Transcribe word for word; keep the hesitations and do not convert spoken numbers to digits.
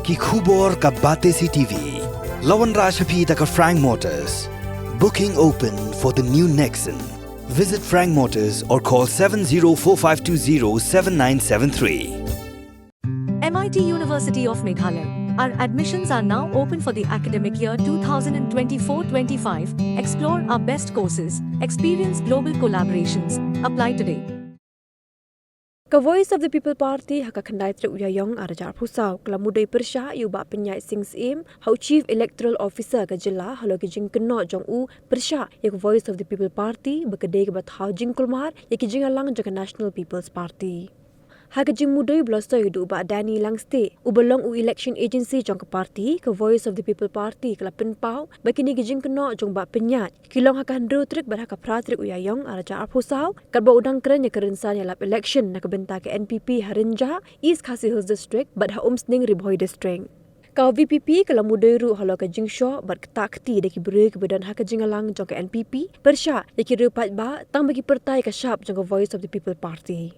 Ki khubor ka Batesi TV la wanrah sha phi da ka Frank Motors. Booking open for the new Nexon. Visit Frank Motors or call seven zero four five two zero seven nine seven three. M I T University of Meghalaya. Our admissions are now open for the academic year twenty twenty-four twenty-five. Explore our best courses, experience global collaborations. Apply today. Ka Voice of the People Party ha ka khyndai tarik u Ïaïong ar hajar arphew saw ka la mudui pyrshah ïa u Bah Pynïaid Sing Syiem ha u Chief Electoral Officer ka jylla halor ki jingkynnoh jong u pyrshah ïa ka Voice of the People Party ba ka dei kaba thaw jingkulmar ïa ki jingïalang jong ka National People's Party. Ha ka jingmudui ba la soi da u Bah Danny Langstieh uba long u election agency jong ka party, ka Voice of the People Party ka la pynpaw ba kine ki jingkynnoh jong u Bah Pynïaid ki long ha ka hynriew tarik bad ha ka phra tarik u Ïaïong ar hajar arphew saw, katba u dang kren ïa ka rynsan ïalap election na ka bynta ka N P P ha Rynjah, East Khasi Hills District bad ha Umsning, Ri Bhoi District. Ka V P P ka la mudui ruh halor ka jingshoh bad ktah kti da ki briew kiba don ha ka jingïalang jong ka N P P pyrshah ïa ki riew paidbah tang ba ki pyrta ïa ka shap jong ka Voice of the People Party.